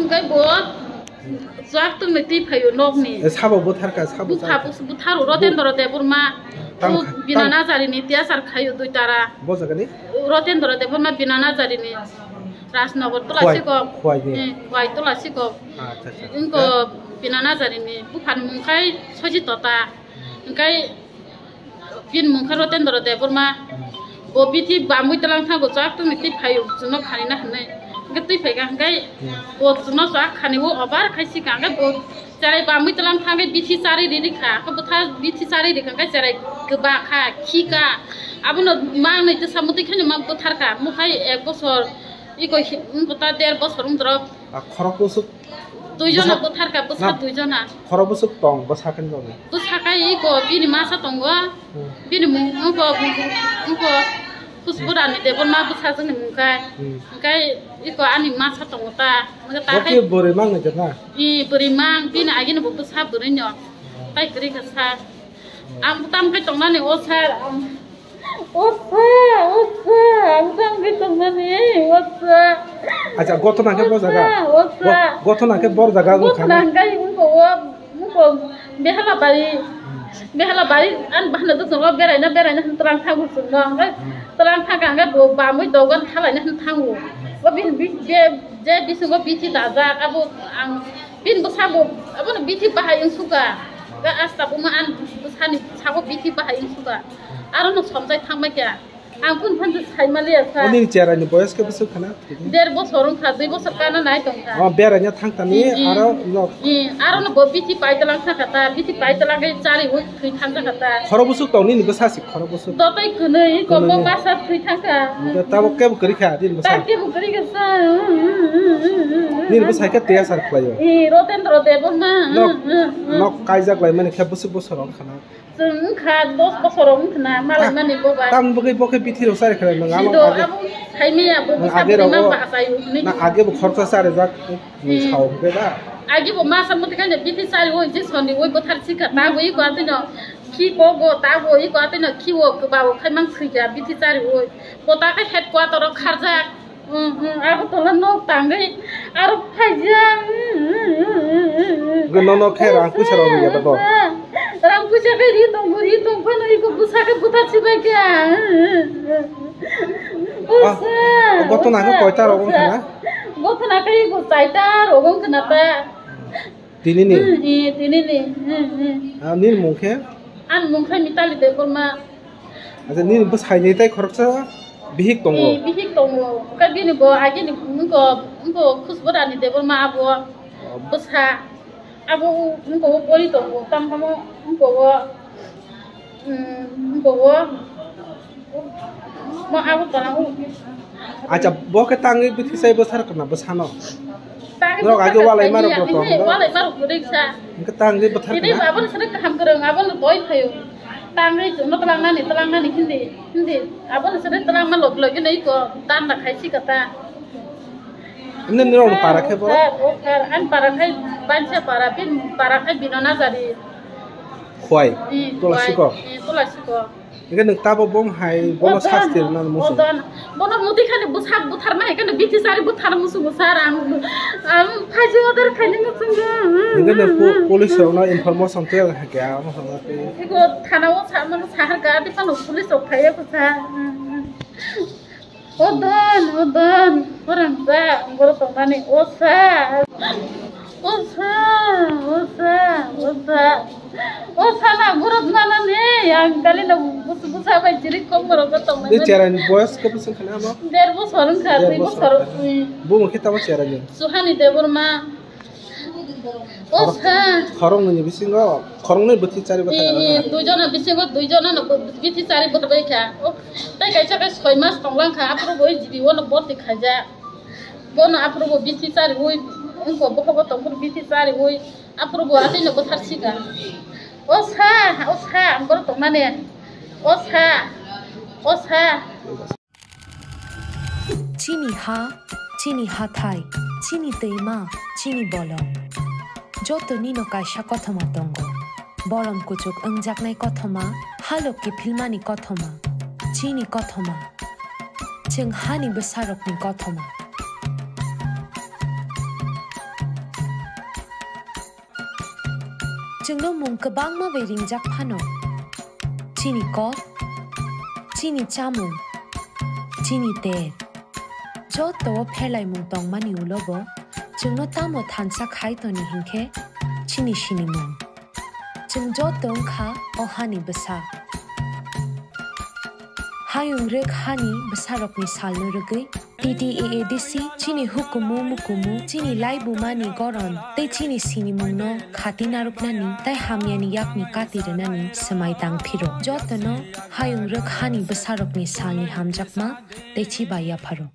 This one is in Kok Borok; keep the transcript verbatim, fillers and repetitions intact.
Hwnkhe bo chwak tongni twi phaio nokni. E, sabo butharkha, sabo butha-, chakha. Butharo Rotendra Debbarma. Tamo O kha-, Bina tamo Najarini tiyasar khaio dui tara. Bo jagani? Rotendra Debbarma Bina Najarini. Rajnagar Khwai, Tulasikok. Khwai ni. Eh, Khwai Tulasikok. Acha, acha. Wngkha Bina Najarini buphani mung khai Soji Tota. Hwnkhe Bini mung khe Rotendra Debbarma. Hmm. Bo bithi bamwi twlang thango, chwk tongni twi phaio, chwngno khanina hwnwi. Hwnkhe twi phaikha hwnkhe Hmm. bo chwngno chwk khani o obar khai sikha, hwnkhe bo cherai bamwi twlang thangwi bithi charwi rikha. Hwnkhe bwtha bithi charwi rikha, hwnkhe cherai kwbakha, khikha. Abono manwi twsa mwtwi khaino ma bwtharkha. Mukhai ek bosor, iko hi-, wngkha ta der bosor wngdrop. A khorok bwswk Dui jona bwsa-, bwtharkha, bwsa na, dui jona. Khorok bwswk tong, bwsa khe nokni? Bwsa khe iko bini masa tongo. Hmm. Bini mung iko, iko Khusburani Debbarma bwsajwkni mung khe. Hmm. Hwnkhe iko ani masa tongo ta. Hwnkhe ta Bo khe khe bwrwi mang nai khe na? I bwrwi mang, bini agini bo bwsa bwrwi no. Hmm. Tai kwrwi khe sa. Hmm. Ang tam khe tongnani o sir, ang O sa, o sa, ang tang khe tongmani, o sa. Acha, gothona khe bo jaga? O sa, o sa. Go-, gothona khe bo jaga wngkha na? Gothona hwnkhe wngkha o, wngkha Behala bari. Hmm. Behala bari, ani bahana dwsongo beraina, beraina hwn twlang thango chwngno. Hwnkhe Hmm. twlang thangkha hwnkhe bo bamwi dogan thalaina hwn thango. O bini bi-, je, je bisingo bithi dajak, abo ang Bini bwsabo abono bithi bahai wngsuka. Ga asta buma ani bwsani bwsabo bithi bahai wngsuka. Arono somjai thangbai kha. Ang kunu phan saimaliya sa. O nini cherai ni boyos khe bwswk khana? Der bosor wngkha, dui bosor kana nai tongkha. O beraina thangtani Hmm, hmm. aro no. Hmm, arono bo bithi paitwlang thangkha ta, bithi paitwlang khe chari hui thwi thangkha ta. Khoro bwswk tong nini bwsa si khoro bwswk. Dotoi kwnwi, Kwnwi. kombo masa thwi thangkha. Hwnkhe tabuk kebo kwrwi kha, nini bwsa. Tabuk kebo kwrwi kha sa. Nini bwsa khe tiyasar khlaio. Eh, Rotendra Debbarma. Nok, nok kaijak lai mani khe bwswk bwswk rok khana. Chwng wngkha dos bosor rok wngkha na, malai Ah, mani bo ba. Tamo bwgwi bo khe bithi rok chari khlai nang, Sido abo age, abo saimaya bo nang bwsa age bwrwi rogo, ma ba achaio hwnwi. nang age bo khoroksa chari jak. Ni Hmm. sao hwnkhe da? Agi bo masa muti kanya bithi chari o je soni oi bwthar sikha ta bo iko atino khi ko go ta bo iko atino khi o ba o khai mang sikha bithi chari oi. Bo ta khe headquarter o kharjak. Hmm, hmm, abo tola nok tangwi aro phaijak. Hwnkhe nono khe rang puisa rok rwya da bo? Rang puisa khe ri tong ri tong phano iko bwsa khe bwthar sibai kha. Ah, Bwsa, o gothona khe bwsa, koita rok wngkha bwsa. na? Gothona khe iko chaita rok wngkha na ta. Tini ni? Hmm, eh, tini ni. Hmm, hmm. Ah, nini mung khe? Ani mung khe Mitali Debbarma. Acha, nini bwsai ni tai khoroksa bihik tongo? Eh, bihik tongo. Khe bini bo agi ni wngko, wngko Khusburani Debbarma abo. Oh. Bwsa. Abo wngko o pori tongo. Tam tamo wngko o. Hmm, bo bo. Mo abo tara o. Acha, bo khe tangwi bithi sai bwsar kana bwsano. Tangwi Norok bwsar age ka walai sai marok ya, rok tong ini do. Walai marok kwrwi sa. Hwnkhe tangwi bwthar Ini kana. Abo ni sini kaham kwrwng, abo ni doi phaio. Tangwi chwngno twlangnani, twlangnani hindi, hindi. Abo ni sini twlangma log log ini iko dan da khai si kata. Ini nirok para khe bo? Sir, o sir, ang para khai bansa para, bin para khai bino na jari. Khwai, Hmm, tola khwai. Siko. Hmm, tola siko. Hingke nwng tabo bong hai bono O don, sasti rwna muchung. O don. Bono muti khani bwsak butharma hai khani bithi sari buthar muchungo sir ang. Ang phaji order khaini muchungo. Hingke nwng po-, police rokno information tei hai khe amo hwnma tei. Iko thana o sa mano sahar ga adi phano police rok phaiya ko sir. O don, o don, khorang sa, borok tongmani, o sa, o sa, o sa, o sa, o sa na borok nanani, ang kali na bus-, busa bai chiri kom borok tongmani. Ni cherai ni boyos khe bwswng khana amo? Der bosor wngkha, Der dui bosor bosor wngkha. Ui. Bo mungkhe tamo cherai ni? Suhani Debbarma. O sa. Khoroknwi ni bisingo khoroknwi bithi chari bwthai. Ee, ee, dui jona bisingo dui jona no bithi chari bwthai kha. O, tei kaisa khe soi mas tonglang kha, aphuru bo G B O no borti khaijak. Bono aphuru bo bithi chari ui, wngkha bokhok bo tongphuru bithi chari ui, aphuru bo atwi no bwthar sika. O sa, o sa, ang borok tongmani. O sa, o sa. Chini ha, chini hathai, chini twima, chini bolong. Joto nino kaisa kothoma tongo. Bolong kuchuk wngjaknai kothoma, halok kiphilmani kothoma. Chini kothoma. Chwng hani bwsarokni kothoma. Chwngno mung kwbangma bai ringjak phano, chini kok, chini chamung, chini ter, joto o pherlaimung tongmani ulo bo chwngno tamo thansa khai toni hinkhe chini sinimung. Chwng joto wngkha o hani bwsa. Hayung rwk hani bwsarokni salno rwgwi T T A A D C chini hukumu mukumu, chini laibumani goron tei chini sinimungno khati narwknani tei hamyani yakni kati rwnani swmai tang phiro. Jotono hayung rwk hani bwsarokni salni hamjakma tei chiba yapharo.